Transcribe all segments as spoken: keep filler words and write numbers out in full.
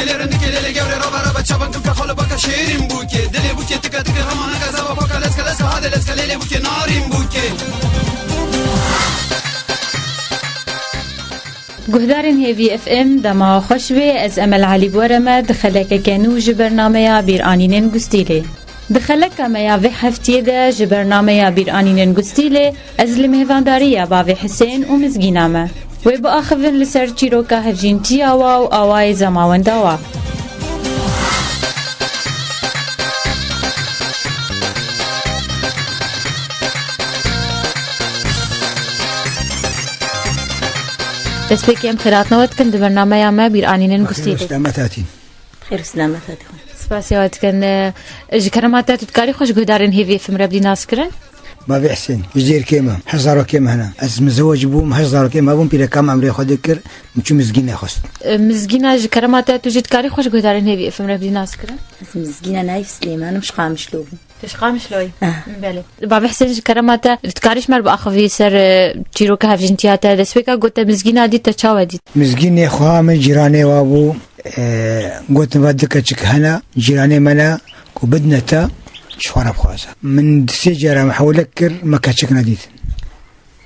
Lê rindikê lê lê gewre rabe rabe çaban tika xalibaka şêrîn bûkê. Dilê bûkê tika tika hema neka zava paka leska leska hade leska lê lê bûkê narîn bûkê. Guhdarên Hêvî F M dema xweş bê, ez Emel Elî bi we re me di xelekeke nû ji bernameya Bîranînên Gustîlê. Di xeleka me ya vê heftiyê de ji bernameya Bîranînên Gustîlê ez li mêvandariya bavê Hisên û Mizgîna me. Wê biaxivin li ser çîroka hevjîntiya wa û awayê zemawenda wa. Destpêkê em xêrhatina we dikin di bernameya me Bîranînên Gustîlê. Xêr û selamet hatîn. Xêr û selamet hatî xwe. Spasiya we dikin. E, ji kerema te tu dikarî xwe ji guhdarên Hêvî F M re bidî naskirin? Bavê Hisên, ji dêrkê me, heşt zarokê me hene. Ez mizewec bûm, heşt zarokê me bûn, pîreka me emrê xwe dikir, min çû mizgînê xwest. E, mizgîna ji kerema te tu jî dikarî xwe ji guhdarên Hêvî F M re bidî naskirin? Ez mizgîna nayî Silêman im, ji Qamişlo bûm. Tu ji Qamişloyî? Ah. Belê. Bavê Hisên ji kerema te tu dikarî ji me re biaxivî ser, e, çîroka hevjîntiya te, destpêka got te mizgîna dît, te çawa dît? Mizgînê xweha min cîranê wa bû. E, gotin, va du keçik hene, cîranê me ne, ku bidine te, ji xwe re bixwaze. Min du sê cara mihewle kir, me keçik nedîtin.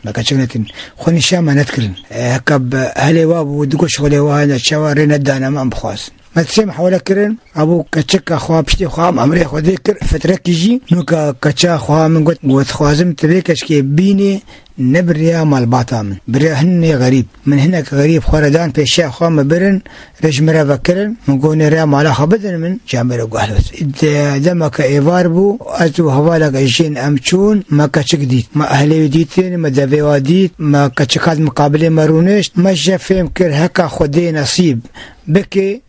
Me keçik nedîtin. Xwe nîşan me nedikirin. E, heka bi ehlê wa bû, digot şixulê wa hene, çawa rê nedane me, em bixwazin. Me du sê mihewle kirin, abû keçika xwe, piştê xwe, em emrê xwe dê kir, fitrekî jî, nûka keça xwe min got, got, dixwazim tu vê keçikê bînê, ne bi rêya malbata min. Bi rêya hinê xerîb. Min hinek xerîb xwe re dan pêşiya xwe, min birin, rê ji min re vekirin. Min got, nê rêya mala xwe bidin min, camêrê guhlos. De-, demeke êvar bû, ez û hevaleke jin em çûn, me keçik dît. Me ehlê wî dîtin, me devê wa dît, me keçik hat miqabilê me rûnişt. Me jê fêm kir, heka Xwedê nesîb bike,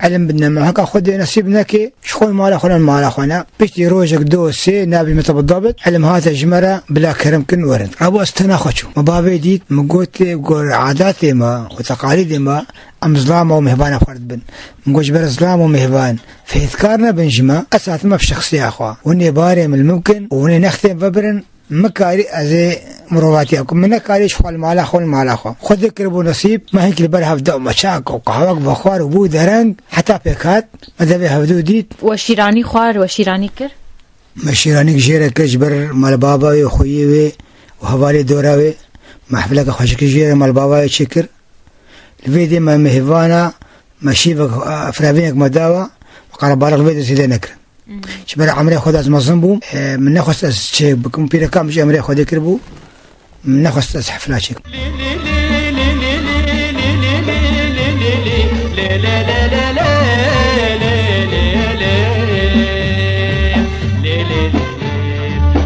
Elim bidine me. Heka Xwedê nesîb neke, ji xwe mala xwe ne, mala xwe ne. Piştî rojek, do, sê, nabî me te bi dabit, elim hate ji me re, bila kerem kin werin. Abo ez tena xwe çûm. Me bavê dît, min gotê, gor adatê me û teqalîdê me, em zilama û mêhvana xwe dibin. Min got, ji ber zilama û mêhvan, fêtkar nebin ji me, ez hatime bi şexsiya xwe. Hûn ê barê min li min bikin û hûn ê nextên vebirin, Min karî ez ê mirovatiya ku min nekarî ji xwe li mala xwe, li mala xwe. Xwedê kiribû nesîb, me hinek li ber hev da me çak û qehwek vexwar û bû dereng, heta pêk hat, me devê hevdû dît. We şîranî xwar, we şîranî kir? Me şîranîk jê re kir ji ber malbava wê, xweyê wê û hevalê dora wê. Me hefleke xweşikî jê re malbava wê çêkir. Li vê dê me mêhvana, me şîvek, e, firavînek me dawa, me qerebalix li vê dê zêde nekirin. Ji ber emrê xwe de ez mezin bûm. E, min nexwest ez çêk bikim. Pîreka min jî emrê xwe dê kiribû. Min nexwest ez hefla çêk.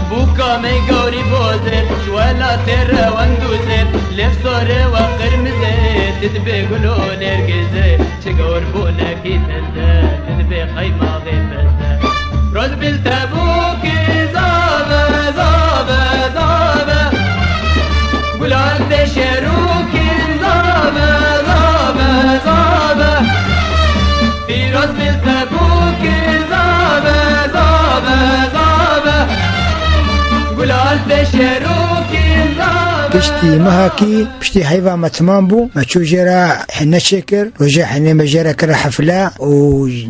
Bûka me gawrî bozê, ji welatê rewend û zêr, lêv sorê we qirmizê, tu dibê gul û nêrgizê. Çi gor bûnekî teze, tu dibê qeymaxê peze. Rozbil te bû ki zave, zave, zave. Gulan te şerû ki zave, zave, zave. Pîroz bil te bû ki zave, zave, zave. Gulan te şerû ki zave. Piştî mehekî Piştî heyva me timam bû, me çû jê re hene çêkir. Rojê henê me jê re kir hefle û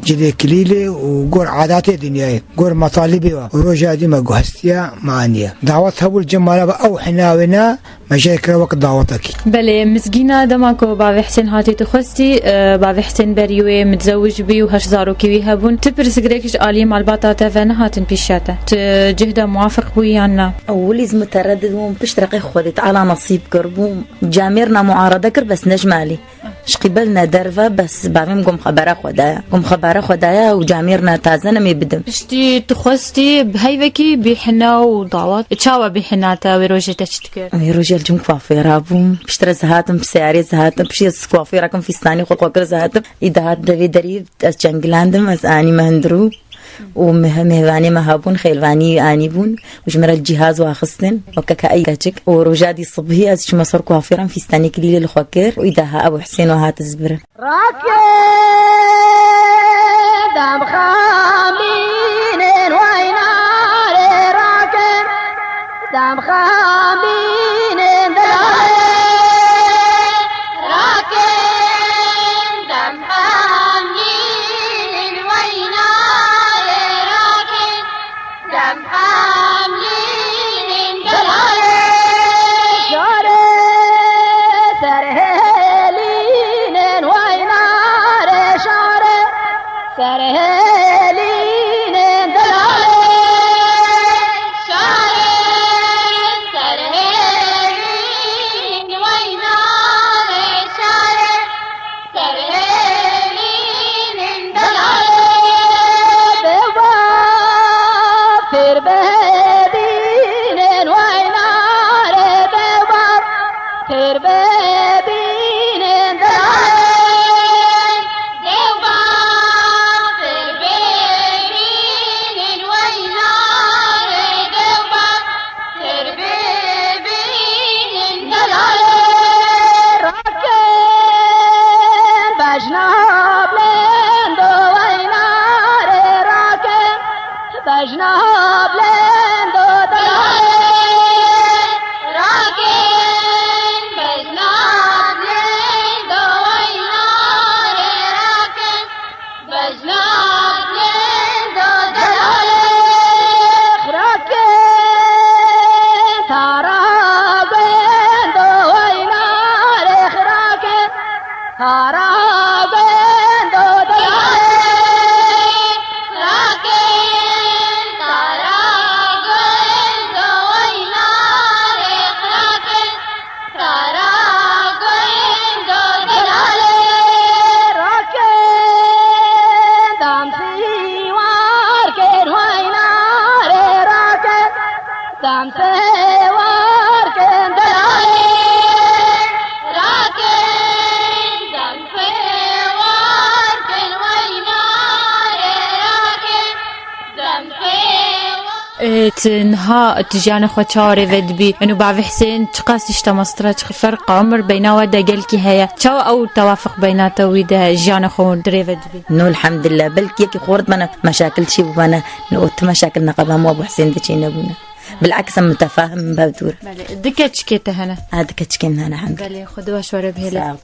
cilê kilîlê û gor adatê dinyayê, gor metalibê we. Û roja dî me guhestiya, me aniye. Dawet hebû li cem mala ve, ew hena wê ne, me jê re kir wek dawetekî. Belê, mizgîna dema ku bavê Hisên hatî tu xwestî, e, bavê Hisên berî wê mitzewic bî û heşt zarokî wî hebûn. Tu pirsgirêk ji aliyê malbata te ve nehatin pîşiya te? Tu cihda muwafiq bûyî yan na? Ewilî ez muteredid bûm, pişt reqê Xwedê Teala nesîb kiribû. Camêrna muarede kir, bes ne ji malê. Ji qîbel ne derve, bes bavê min got xebera xwe daye. Got xebera xwe daye û camêrna taze nemê bidim. Piştî tu xwestî bi heyvekî bêhina û dawet. Çawa bêhina te wê rojê te çi dikir? Wê rojê li cem kuafêra bûm. Piştre zihatim, bi seyarê zihatim. Piştî ez kuafêra kim, fîstanê xwe xwe kir zihatim. Î dahat devê derî ez çengilandim, ez anîme hundirû. û meh-, mêvanê me hebûn, xêlvanî anîbûn û ji me re cîhaz waxistin, weke ke ey keçik. Û roja dî sibhî ez çûme ser kuafêran, fîstanê kilîlê li xwe kir û îdaha Ebû Hisên we hat ez birin. Rakin dem xamînên weynarê rakin, dem xamînên delayê rakin, dem xamîn Fir bibînin delalê dewba, fir bibînin weynarê dewba, fir bibînin delalê rakin bejna blendo weynarê rakin. Bejna blendo delalê rakin, bejna blendo weynarê rakin, bejna blendo delalê rakin, tara blendo weynarê rakin. Tara gendo delalê rakin, tara gendo weynarê rakin, tara gendo delalê rakin, damsî warkin weynarê rakin. Demsê warkin delalê rakin, demsê warkin weynarê rakin, demsê warkin. Ê, tu niha tu jiyanê xwe çawa rê vedibî? Eno bavê Husên çiqas tişta mestir e, çi ferqa umir beyna we de gelkî heye. Çawa ew tewafiq beyna te wî de jiyanê xwe hûn dirê vedibî? No, elhamdülillah. Belkî yekî xort bana meşakil çî bû bana. No, tu meşakil neqeba me û Abu Husên de çî nebûne. Bil'aks em mutefahim in bev dûr. Belê, du keçikê te hene? Ha, du keçikê min hene, elhamdülillah. Belê, Xwedê we ji we re bihêle. Sağ ol.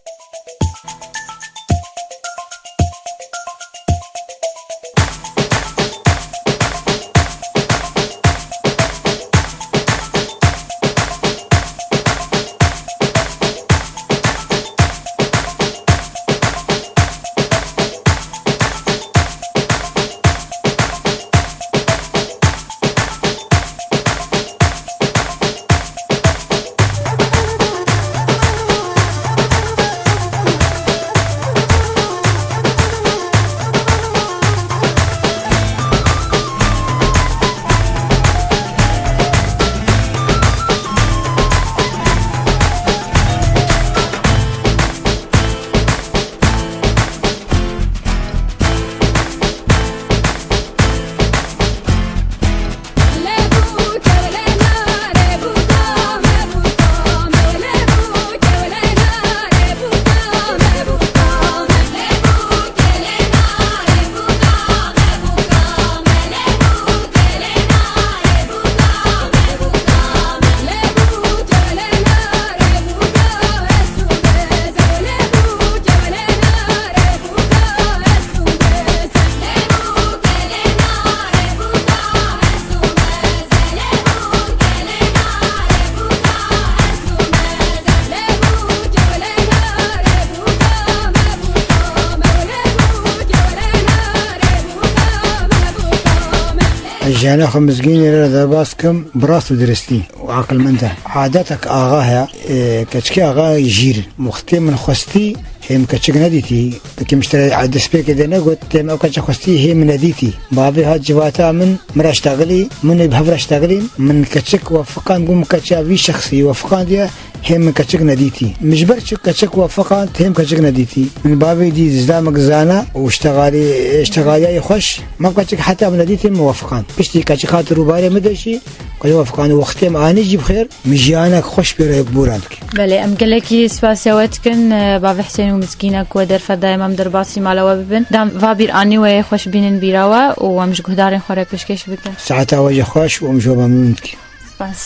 Ez jiyana xwe mizgînê re derbas kim, bi rast û diristî û aqilmend e. Adetek axa heye, e, keçikê axa jîr. Wextê min xwestî, hê min keçik nedîtî. Wekî min ji te re destpêkê de negot, tê min ew keçik xwestî, hê min nedîtî. Bavê hat civata min, min re ştexilî, min ê bi hev re ştexilîn. Min keçik wefiqand, got min keçiya vî şexsî wefiqandiye. Hê min keçik nedîtî. Min ji ber çi keçik wefiqand, hê min keçik nedîtî. Min bavê dî zilamek zana û ştexalî, ştexaliyayê xweş. Me keçik heta min nedîtî, min wefiqand. Piştî keçik hat rûbarê min de jî, keçik wefiqand û wextê min anî jî bi xêr, min jiyanek xweş pê re yek bûran dike. Belê, em gelekî spasiya we dikin, e, bavê Husên û Mizgîna ku we derfet daye me em derbasî mala we bibin. Dem va bîr anî we yê xweş bînin bîra we û em ji guhdarên xwe re pêşkêş bikin. Saeta we jî xweş û em ji we memnûn dikin. Spas.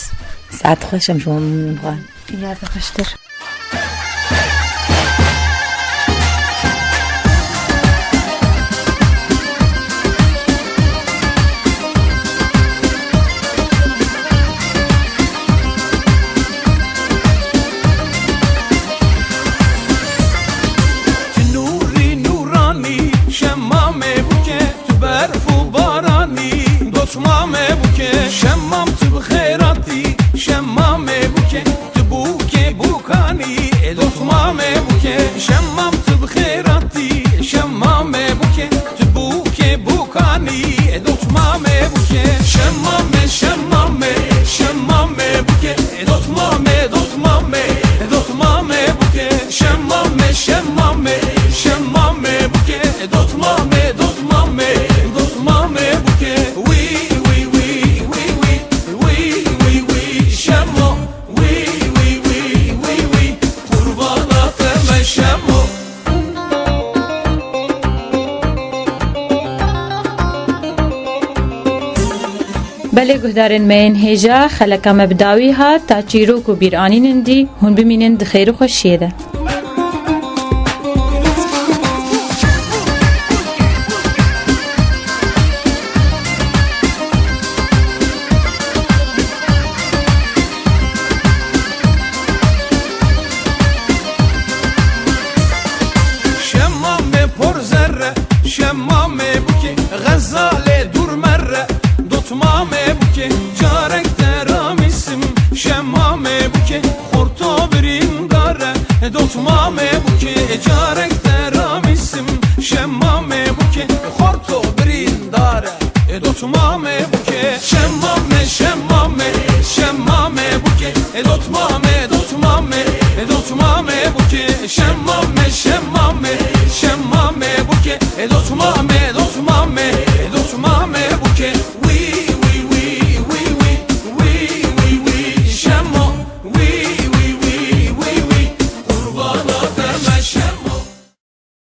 Saet xweş, em ji wan min xwe. Ya te xweştir. Tu nûrî nûranî, şema me bûke. Tu berf û baranî, dotma me bûke. Şemam tu bi xêratî, şema me bûke. Tu bûke bûkanî, e dotma me bûke. Şemam tu bi xêratî, şema me bûke. Tu bûke bûkanî, e dotma me bûke. Şema me, şema me, şema me bûke. E dotma me, dotma me, e dotma Lê guhdarên me yên hêja, xeleka me bi dawî hat, ta çîrok û bîranînên dî, hûn bimînin di xêr û xweşiyê de. Şemmamê por zerre, şemmamê bûkê, xezalê dûr merre, dotmamê bûkê, carek te ramîsim, şemmamê bûkê, xorto birîndare, dotmamê bûkê, carek te ramîsim, şemmamê bûkê, xorto birîndare. E dotmame buke, şemmame, şemmame, şemmame buke. E dotmame, dotmame, e dotmame buke, şemmame, şemmame, şemmame buke. E dotmame,